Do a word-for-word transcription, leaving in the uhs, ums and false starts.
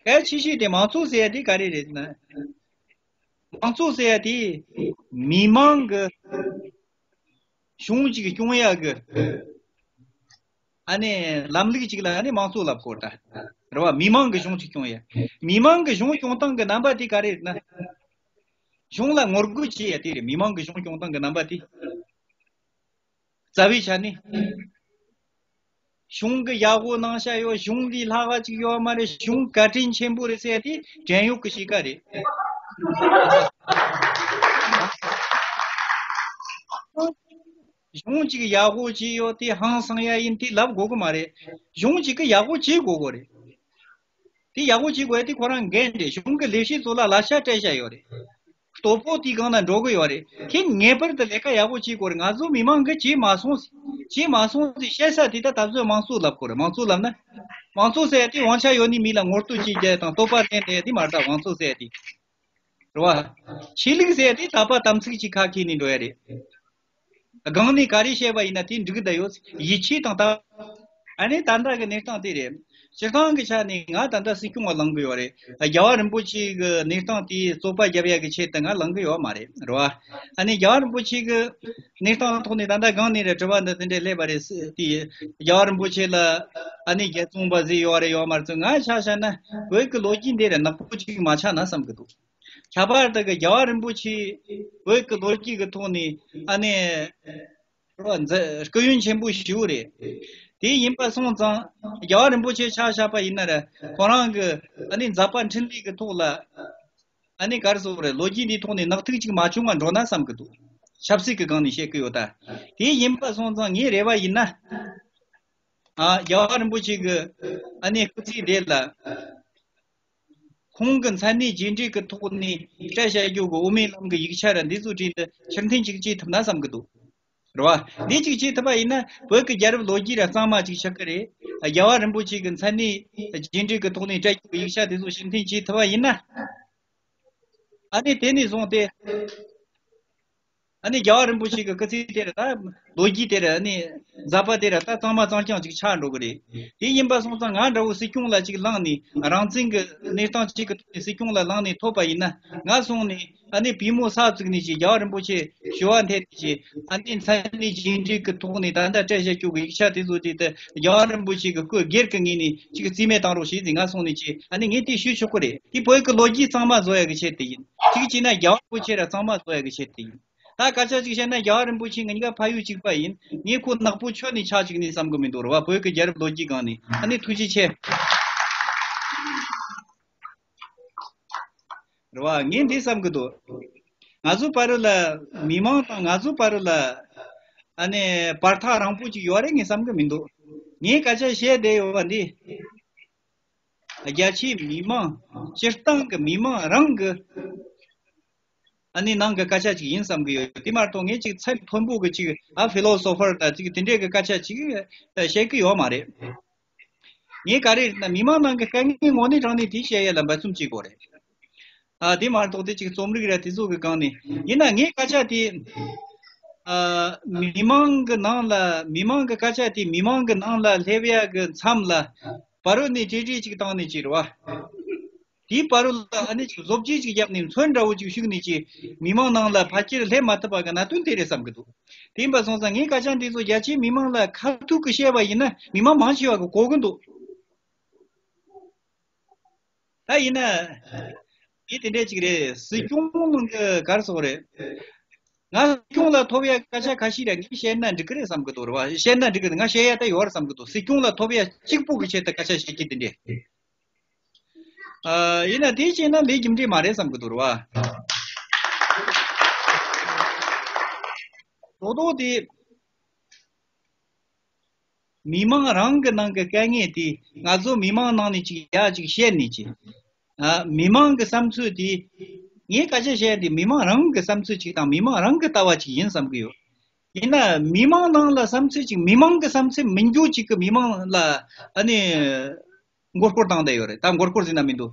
གལ་ཆེ་ཤོས་དེ་མང་གཙོ་ཟེར་ཡ་དེ་ག་རེ་རེད་ན། མང་གཙོ་ཟེར་ཡ་དེ་མི་མང་གི་གཞུང་གཅིག་སྐྱོང་ཡ་གི་ཨ་ནི་ལམ་ལུགས་གཅིག་ལ་ཨ་ནི་མང་གཙོ་ལབ་དགོས་ད། རེད་བ། མི་མང་གི་གཞུང་གཅིག་སྐྱོང་ཡ། མི་མང་གི་གཞུང་སྐྱོང་སྟངས་ཀྱི་རྣམ་པ་དེ་ག་རེ་རེད་ན། གཞུང་ལ་ངོ་རྒོལ་བྱེད་ཡ་དེ་རེད། མི་མང་གི་གཞུང་སྐྱོང་སྟངས་ཀྱི་རྣམ་པ་དེ། རྩ་བའི་ཆ་ནས། གཞུང་གི་ཡག་པོ་གནང་བྱ་ཡོད། གཞུང་ལས་ལྷག་པ་ཅིག་ཡོད་མ་རེད། གཞུང་བཀའ་དྲིན་ཆེན་པོ་རེད་ཟེར་ཡ་དེ་བྲན་གཡོག་གི་གཤིས་ཀ་རེད། གཞུང་གཅིག་ཡག་པོ་བྱས་ཡོད་དེ་ཧང་སང་ཡ་ཡིན་དེ་ལབ་དགོས་གི་མ་རེད། གཞུང་གཅིག་གི་ཡག་པོ་བྱེད་དགོས་གི་རེད། དེ་ཡག་པོ་བྱེད་དགོས་ཡ་དེ་ཁོ་རང་འགན་རེད། གཞུང་གི་ལས་བྱེད་ཚོ་ལ་ལག་ཆ་སྤྲད་བྱ་ཡོད་རེད། སྟོབས་པོ་དེའི་སྒང་ན་འགྲོ་གི་ཡོད་རེད། དེ་ངེས་པར་དུ་ལས་ཀ་ཡག་པོ་བྱེད་དགོས་རེད། ང་ཚོ་མི་མང་གིས་བྱེད་མ་སོང་། བྱེད་མ་སོང་ཟེར་བཤད་ས་དེ་ད་ད་གཟོད་མང་གཙོ་ལབ་དགོས་རེད། མང་གཙོ་ལབ་ན། མང་གཙོ་ཟེར་ཡ་དེ་དབང་ཆ་ཡོད་ནི་མི་ལ་ངོ་སྤྲོད་བྱེད་རྒྱུ་དང་སྟོབས་པ་བསྟན་བསྡད་ཡ་དེ་མ་རེད་ད། མང་གཙོ་ཟེར་ཡ་དེ། རེད་བ། ཆོས་ལུགས་ཟེར་ཡ་དེ་ད་པ་དམ་ཚིག་ཅིག་ཁ་འཁྱེར་ནས་འགྲོ་ཡ་རེད། སྒང་ནས་ག་རེ་བཤད་པ་ཡིན་ན་དེ་འགྲིག་གི་ད་ཡོད། ཡིད་ཆེས་དང་ད། ཨ་ནི་ད་ལྟ་གི་གནས་སྟངས་དེ་རེད། སྤྱིར་བཏང་གི་ཆ་ནས་ང་ད་ལྟ་སྲིད་སྐྱོང་བ་ལངས་གི་ཡོད་རེད། རྒྱལ་བ་རིན་པོ་ཆེ་གི་གནས་སྟངས་དེ་རྩོད་པ་རྒྱབ་ཡ་གི་ཆེད་དུ་ང་ལངས་གི་ཡོད་མ་རེད། རེད་བ། ཨ་ནི་རྒྱལ་བ་རིན་པོ་ཆེ་གི་གནས་སྟངས་ཐོག་ནས་ད་ལྟ་སྒང་ནས་རེད་དྲི་བ་འདི་དེ་འདྲས་སླེབས་པ་རེད། དེ་རྒྱལ་བ་རིན་པོ་ཆེ་ལ་ཨ་ནི་རྒྱལ་བཙོང་པ་ཟེར་ཡོད་རེད་ཡོད་མ་རེད། ང་ཆ་བཞག་ན་བོད་ཀྱི་ལོ་རྒྱུས་འདི་རེད་ནག་པོ་ཅིག་མ་ཆགས་ན་བསམ་གི་འདུག་ཁྱད་པར་དུ་གི་རྒྱལ་བ་རིན་པོ་ཆེ་བོད་ཀྱི་ལོ་རྒྱུས་ཀྱི་ཐོག་ནས་ཨ་ནི་རོ་མཛད་སྐུ་ཡོན་ཆེན་པོ་ཞིག་རེད། དེ་ཡིན་པ་སོང་ཙང་རྒྱལ་བ་རིན་པོ་ཆེ་ཆ་བཞག་པ་ཡིན་ན་ར་ཁོ་རང་གི་ཨ་ནི་མཛད་པ་འཕྲིན་ལས་ཀྱི་ཐོག་ལ་ཨ་ནི་ག་རེ་ཟེར་དགོས་རེད། ལོ་རྒྱུས་འདིའི་ཐོག་ནས་ནག་ཐིག་ཅིག་མ་བྱུང་བ་འགྲོ་ན་བསམ་གི་འདུག་ཆབ་སྲིད་ཀྱི་སྒང་ནས་བཤད་ཀྱི་ཡོད་ད། དེ་ཡིན་པ་སོང་ཙང་ངའི་རེ་བ་ཡིན་ན་ཨ་རྒྱལ་བ་རིན་པོ་ཆེ་གི་ཨ་ནི་སྐུ་ཚེ་འདི་ལ། ཁོང་གི་མཚན་གནས་རྗེས་འབྲེལ་གྱི་ཐོག་ནས་སྤྲད་བྱ་རྒྱུ་གི་དབུ་མའི་ལམ་གྱི་ཡིག་ཆ་ར་འདི་ཚོ་བྲིས་འདི་ཕྱིར་འཐེན་ཅིག་བྱེད་ཐུབ་ན་བསམ་གི་འདུག་རེད་བ། འདི་ཅིག་བྱེད་ཐུབ་པ་ཡིན་ན་བོད་ཀྱི་རྒྱལ་རབས་ལོ་རྒྱུས་ར་གཙང་མ་ཅིག་ཆགས་ཀྱི་རེད། རྒྱལ་བ་རིན་པོ་ཆེ་གི་མཚན་གནས་རྗེས་འབྲེལ་གྱི་ཐོག་ནས་སྤྲད་རྒྱུ་གི་ཡིག་ཆ་དེ་ཚོ་ཕྱིར་འཐེན་བྱེད་ཐུབ་པ་ཡིན་ན། ཨ་ནི་དེ་ནས་བཟུང་སྟེ། ཨ་ནི་རྒྱལ་བ་རིན་པོ་ཆེ་གི་སྐུ་ཚེ་དེ་ར་ད་ལོ་རྒྱུས་དེ་ར་ཨ་ནི་མཛད་པ་དེ་ར་ད་གཙང་མ་གཙང་རྐྱང་ཅིག་ཆགས་འགྲོ་གི་རེད། དེ་ཡིན་པ་སོང་ཙང་ང་འདྲ་བོ་སྲིད་སྐྱོང་ལ་ཅིག་ལངས་ནས་རང་བཙན་གི་གནས་སྟངས་ཅིག་གི་ཐོག་ནས་སྲིད་སྐྱོང་ལ་ལངས་ནས་ཐོབ་པ་ཡིན་ན་ང་སོང་ནས་ཨ་ནི་པུས་མོ་ས་བཙུགས་ནས་ཅིག་རྒྱལ་བ་རིན་པོ་ཆེ་ཞུ་བ་འཐེན་ནས་ཅིག་ཨ་ནི་མཚན་གནས་རྗེས་འབྲེལ་གི་ཐོག་ནས་ད་ལྟ་སྤྲད་བཞག་རྒྱུ་གི་ཡིག་ཆ་དེ་ཚོ་དེ་ད་རྒྱལ་བ་རིན་པོ་ཆེ་གི་སྐུ་སྒེར་གི་ངོས་ནས་ཅིག་རྩིས་མེད་བཏང་རོགས་བྱེད་ཟེར་ང་སོང་ནས་ཅིག་ཨ་ནི་ངས་དེ་ཞུ་ཆོག་གི་རེད། དེ་བོད་ཀྱི་ལོ་རྒྱུས་གཙང་མ་བཟོ་ཡ་གི་ཆེད་དུ་ཡིན། གཅིག་བྱས་ན་རྒྱལ་བ་རིན་པོ་ཆེ་ར་གཙང་མ་བཟོ་ཡ་གི་ཆེད་དུ་ཡིན། ད་སྐད་ཆ་གཅིག་བཤད་ན་རྒྱལ་བ་རིན་པོ་ཆེ་ང་གཉིས་ཀ་ཕ་ཡུལ་གཅིག་པ་ཡིན། ངས་ཁོ་ནག་པོ་ཁྱོན་ནས་ཆགས་བཅུག་ནས་བསམ་གི་མི་འདུག་རེད་བ། བོད་ཀྱི་རྒྱལ་རབས་ལོ་རྒྱུས་སྒང་ནས་ཨ་ནི་ཐུགས་རྗེ་ཆེ། རེད་བ། ངས་འདི་བསམ་གི་འདུག་ང་ཚོ་བར་ལ་མི་མང་དང་ང་ཚོ་བར་ལ་ཨ་ནི་བར་ཐག་རིང་པོ་ཅིག་ཡོད་རེད་ངས་བསམ་གི་མི་འདུག་ངས་སྐད་ཆ་བཤད་བསྡད་ཡོད་པ་འདི། རྒྱ་ཆེའི་མི་མང་སྤྱིར་བཏང་གི་མི་མང་རང་གི་ཨ་ནི་ནང་གི་སྐད་ཆ་ཅིག་ཡིན་བསམ་གི་ཡོད། དེ་མ་གཏོགས་ངས་ཅིག་ཚད་མཐོན་པོ་གི་ཅིག་ཨ་ཕི་ལོ་སོ་ཕར་དང་ཅིག་དེ་འདྲས་གི་སྐད་ཆ་ཅིག་བཤད་གི་ཡོད་མ་རེད། ངས་ག་རེ་ཡིན་ན་མི་མང་ནང་གི་དཀའ་ངལ་ངོས་ནས་དྲངས་ནས་དེ་བཤད་ཡས་ལ་འབད་བརྩོན་བྱེད་དགོས་རེད། ཨ་དེ་མ་གཏོགས་དེ་ཅིག་རྩོམ་རིག་ར་དེ་ཚོ་གི་སྒང་ནས་ཡིན་ན་ངས་སྐད་ཆ་དེ་ཨ་མི་མང་གི་ནང་ལ་མི་མང་གི་སྐད་ཆ་དེ་མི་མང་གི་ནང་ལ་སླེབས་ཡ་གི་མཚམས་ལ་བར་རོ་ནས་གྲོས་གྲོས་ཅིག་བཏང་ནས་ཅིག་རེད་བ། དེའི་བར་རོ་ལ་ཨ་ནི་ཅིག་བཟོ་བཅོས་ཅིག་བརྒྱབ་ནས་མཚོན་འདྲ་བོ་ཅིག་ཤུགས་ནས་ཅིག་མི་མང་ནང་ལ་ཕལ་ཆེར་སླེབས་མ་ཐུབ་པ་གི་གནད་དོན་དེ་རེད་བསམ་གི་འདུག་དེ་ཡིན་པ་སོང་ཙང་ངའི་སྐད་ཆ་འདི་ཚོ་རྒྱ་ཆེའི་མི་མང་ལ་ཁ་ཐུག་གི་བཤད་པ་ཡིན་ན་མི་མང་མང་ཆེ་བ་གི་གོ་གི་འདུག་ད་ཡིན་ན། འདི་དེ་འདྲས་ཅིག་རེད། སྲིད་སྐྱོང་གི་ག་རེ་ཟེར་དགོས་རེད། ང་སྲིད་སྐྱོང་ལ་ཐོབ་ཡ་སྐད་ཆ་ཁ་ཤས་ར་ངས་བཤད་ན་འགྲིག་གི་རེད་བསམ་གི་འདུག་རེད་བ། བཤད་ན་འགྲིག་གི་འདུག་ང་བཤད་ཡ་ད་ཡོད་རེད་བསམ་གི་འདུག་སྲིད་སྐྱོང་ལ་ཐོབ་ཡ་གཅིག་པོ་གི་ཆེད་དུ་སྐད་ཆ་བཤད་ཀྱི་དེ་འདྲས། ཨ་ཡིན་ན་དེ་བྱས་ན་ལས་རྒྱུ་འབྲས་མ་རེད་བསམ་གི་འདུག་རེད་བ། རྡོག་རྡོག་དེ། མི་མང་རང་གི་ནང་གི་དཀའ་ངལ་དེ་ང་ཚོ་མི་མང་ནང་ནས་ཅིག་ཡ་ཅིག་བཤད་ནས་ཅིག་ཨ་མི་མང་གི་བསམ་ཚུལ་དེ་ངས་སྐད་ཆ་བཤད་དེ་མི་མང་རང་གི་བསམ་ཚུལ་ཅིག་དང་མི་མང་རང་གི་ལྟ་བ་ཅིག་ཡིན་བསམ་གི་ཡོད། ཡིན་ན་མི་མང་ནང་ལ་བསམ་ཚུལ་ཅིག་མི་མང་གི་བསམ་ཚུལ་མི་འགྱུར་ཅིག་གི་མི་མང་ལ་ཨ་ནི་མགོ་སྐོར་བཏང་བསྡད་ཡོད་རེད། ད་མགོ་སྐོར་ཟེར་ན་མི་འདུག